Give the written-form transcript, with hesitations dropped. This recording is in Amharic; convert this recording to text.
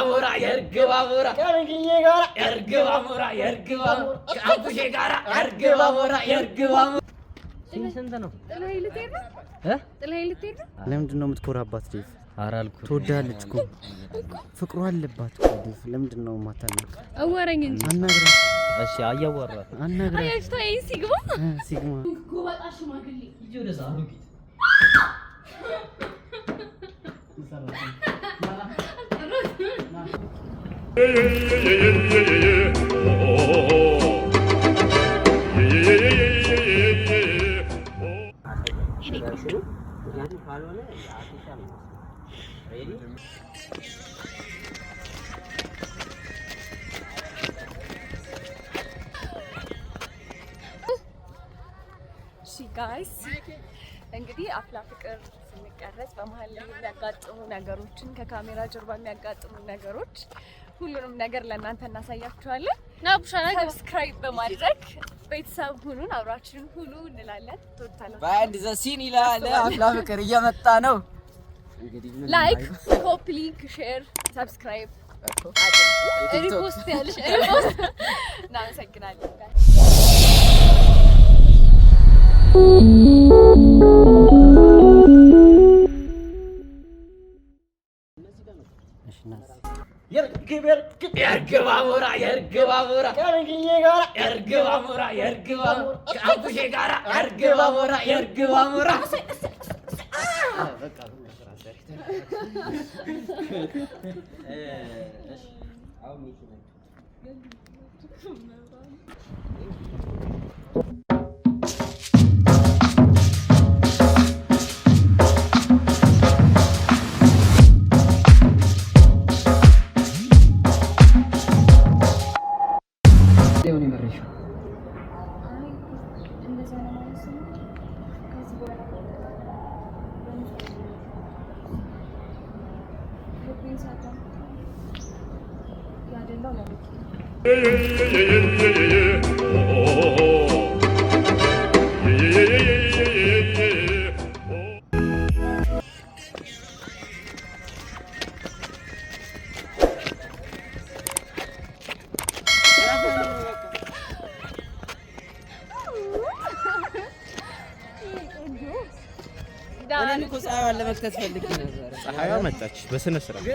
አሞራ፣ የእርግብ አሞራ፣ የእርግብ አሞራ፣ የእርግብ አሞራ፣ ከአቡሼ ጋራ የእርግብ አሞራ፣ የእርግብ አሞራ። ስንት ነው? ጥለኸኝ ልትሄድ ነው? ጥለኸኝ ልትሄድ ነው? ለምንድን ነው የምትኮራባት ዴቭ? ኧረ አልኩት። ትወዳለች እኮ፣ ፍቅሯ አለባት እኮ ዴቭ። ለምንድን ነው የማታናግራት? አዋራኝ እንጂ። አናግራት። እሺ፣ አያዋራት። አናግራት። አያችቷ ይሄን ሲግባ ሲግማ። ጎባጣ ሽማግሌ። ሂጂ ወደዛ አሮጊት። እሺ guys፣ እንግዲህ አፍላ ፍቅር ስንቀረጽ በመሀል ላይ የሚያጋጥሙ ነገሮችን፣ ከካሜራ ጀርባ የሚያጋጥሙ ነገሮች፣ ሁሉንም ነገር ለእናንተ እናሳያችኋለን። Subscribe በማድረግ ቤተሰብ ሁኑን፣ አብራችሁን ሁኑ እንላለን። ትወዱታላችሁ። Behind the scene ይላል። አፍላ ፍቅር እየመጣ ነው። Like፣ copy link፣ share፣ subscribe አድርጉ። Repost ያለሽ repost። እናመሰግናለን። የእርግብ አሞራ፣ የእርግብ አሞራ፣ የእርግብ አሞራ፣ የእርግብ አሞራ፣ ከአቡሼ ጋራ የእርግብ አሞራ፣ የእርግብ አሞራ። ሊሆን የመረሽው እንደዛ ለማለት ሳይሆን ከዚህ በኋላ ልቤን ሳዳምጥ ያደላው ለቤቴ ነው። እኔም እኮ ፀሐይዋን ለመክተት ፈልጌ ነበር። ፀሐይዋ መጣች በስነ ስርዓት።